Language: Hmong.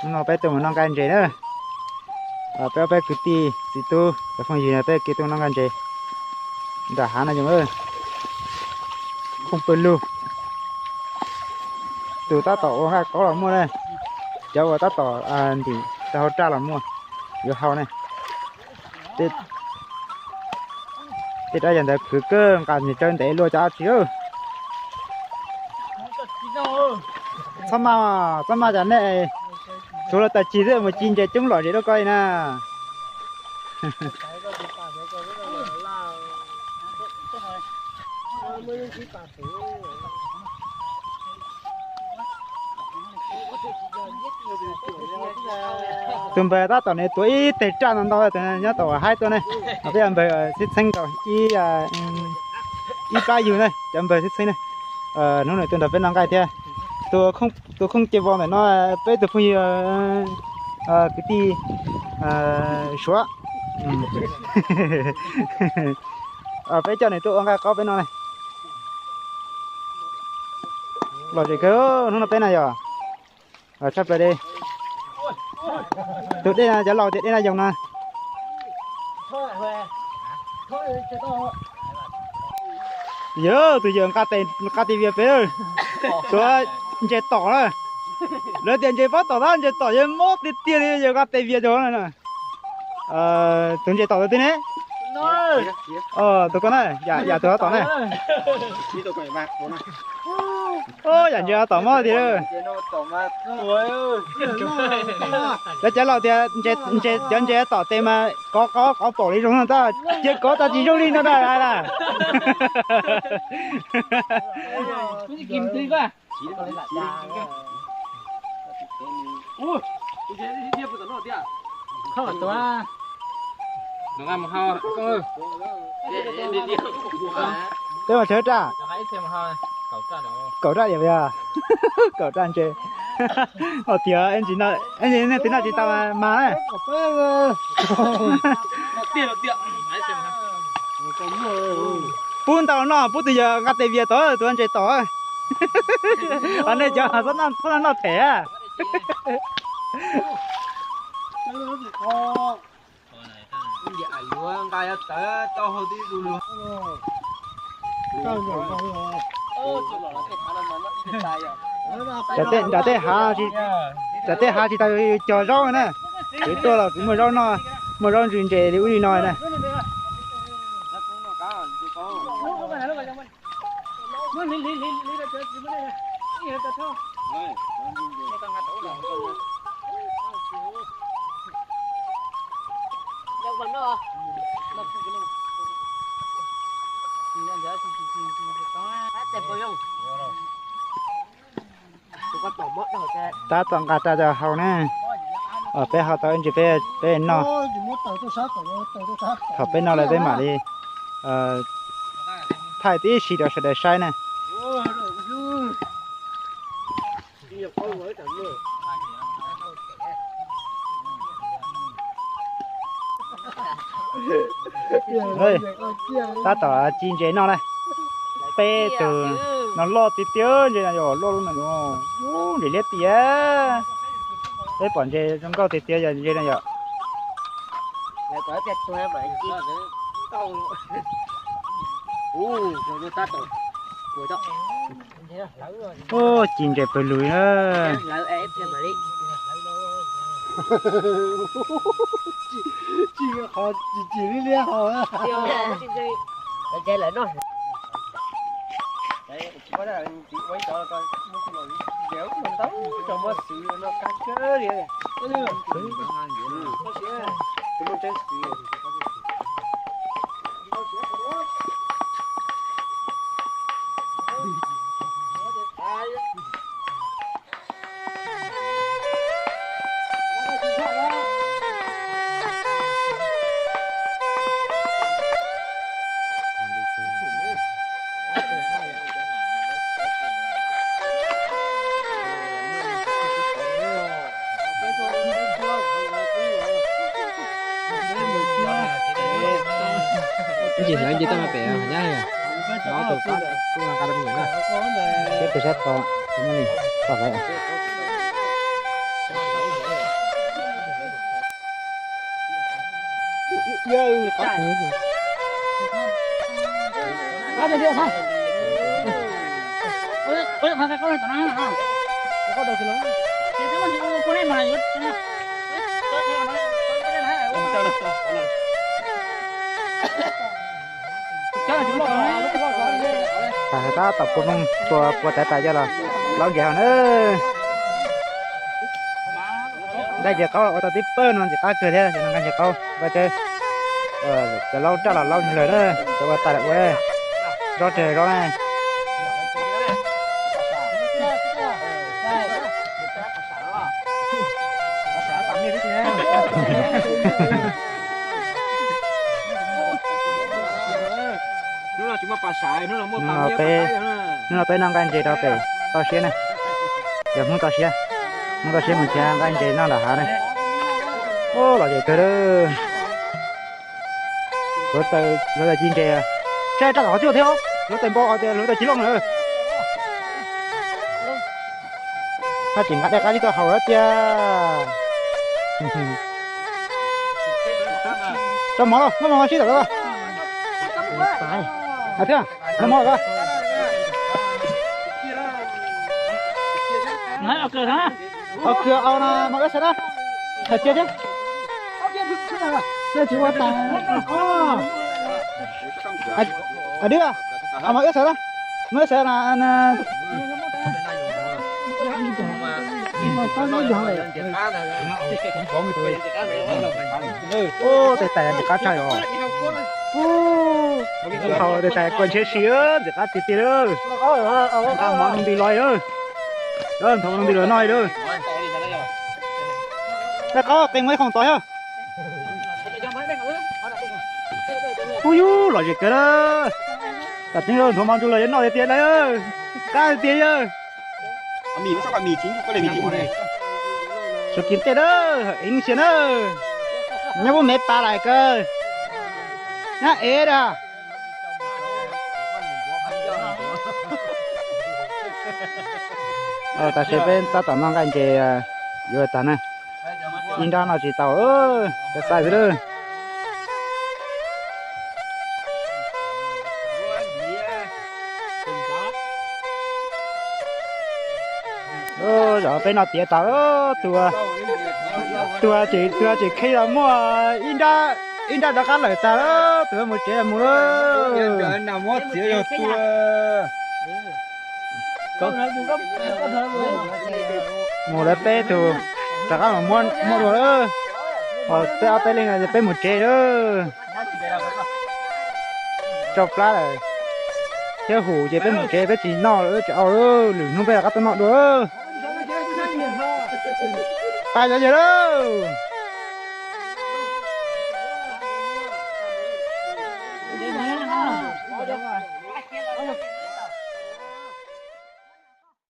Hnub no peb tuaj mus noj nqaij ntses na. Peb ob peb kwv tij txiv tub cov phooj ywg no peb kev tuaj noj nqaij ntses nram hav no yom. Khooj pawg lug. Tus tab tom ua nqaij qaub los muaj ne, cov uas tab tom ntim rau hauv raj los muaj, yuav hau ne. Tej rab yam ntawd khwv kawg, nqa nws tsawb ntev luaj cov dab tsi. Txhob maj, txhob maj cov nej, tsuav los tawm cig xwb mus ci ntses coob lom zem rau koj li na. Tus npawg tab tom nws tuav ib teg raj ntau ntau, nyob tom haib tuaj ne. Peb npawg xib txheeb nkaus ib plab yug ne, cov npawg xib txheeb ne. Hnub no tuaj nrog peb noj nqaij thiab. Tus khooj ce vos ntawm no peb tus phooj ywg kwv tij Suav. Peb coj nws tuaj ua nqaij qaub peb noj ne. Lom zem kawg hnub no peb na yom. Tshaj plaws li. Tus dej no cov laus tias dej no yoos na. Yog tus yawg nqa tes vias pem, tuav ntses tom na. Lawv tias ntses pob tom tab ntses tom yog mob tiag tiag li, yawg nqa tes vias rau na. Tus ntses tom tus twg ne? Tus koj na, yam tus tom na. Yam ntses tom mob tiag. Cov cov laus tias cov ntses tom tes mas kov qov qov paum li zoo no tab, cia kov tag tsis zoo li no na. Peb mas tsawg raj? Kaum raj diam, kaum raj ntses. Hos tias nej twb noj tsis tau mas na. Pub ntau noj, pub tus yawg nqa tes vias tod tuav ntses tom. Hos nej cov txhob noj them. Nram tej hav, nram tej hav tsis tau cog zaub na. Kuv tuaj los kuv muaj zaub noj, muaj zaub ntsws ntses li ub li no na. Tab tom nqa raj rau hauv na. Peb hau tau ntses peb noj. Thaum peb noj lawm peb mam li thaij tib si rau sawv daws saib na. Tab tom ci ntses noj na. Peb tug no loj tiag tiag, ntses no yog loj loj no, ntses liab tiag. Peb pom ntses zoo nkauj tiag tiag yog ntses no yom. Ci ntses pawg lug na. Ib ntsis hlawv ntses toj no pem nyab, no tus qab kuj nqa rau me nyuam na. Peb pem sab tod, tsis muaj li, toj hlawv. Tab tom pua noog tua pua taiv tas coj los laub nce hauv na. Nqaij nce qaub ua tau tib pawg no ntxim qab kawg thiab, nqaij nce qaub vaj teb. Cov laub raj los laub lawm na, cov ua tas lawm ua, zob tseg zob na. Hnub no peb noj nqaij ntses rau pem toj siab na. Yog Hmoob toj siab, Hmoob toj siab mus nrhiav nqaij ntses noj nram hav na. Ub, lom zem kawg lawm. Hluav taws, hluav taws ci ntses. Saib raj tom qhov twg thiab, hluav taws npau hais tias hluav taws ci looj lawm. Haj tseem nqa dej qab ib tug haus lawm tiag. Rau mov lauj, muab mov sib tom lauj. Thiab, muab mov lauj. Au kws au na, mas wb sawv na. Hais tias thiab. Tsis ua tas. Dib, mas wb sawv na. Mas wb sawv na. Ub, tes tais ntxim qab tshaj os. Ub, tes tais kua ntshiab si ntxim qab tiag tiag lawm. Nqa mov nti los lawm. Nthuav nti los noj lawm. Dab qab qe muaj ib khoom tod thiab. Ub yug, lom zem kawg na. Tam tseeb nthuav mov ntu los yuav noj tiag tiag na. Qab tiag yawg. Suav kis tej na, ev xiav na. Nyob pub mev pas lais kawg. Nyab ev da. Tam sim peb tab tom noj nqaij ntses yuav tag na. Ib nrab noj tsis tau, cov xaij xwb lawm. Zov peb noj tiav tas, tus, tus, tus tseem kheej los muaj ib nrab rov qab lawm tas, tus mus tsev mus lawm. Mus lawv peb tug rov qab mus muab dua lawm. Peb ob peb leeg peb mus tsev lawm. Tsau plab lawm thiab, hum ces peb mus tsev, peb tsis noj lawm, tsis au lawm, lwm hnub peb rov qab tuaj noj dua. Pab cov yawg lawm.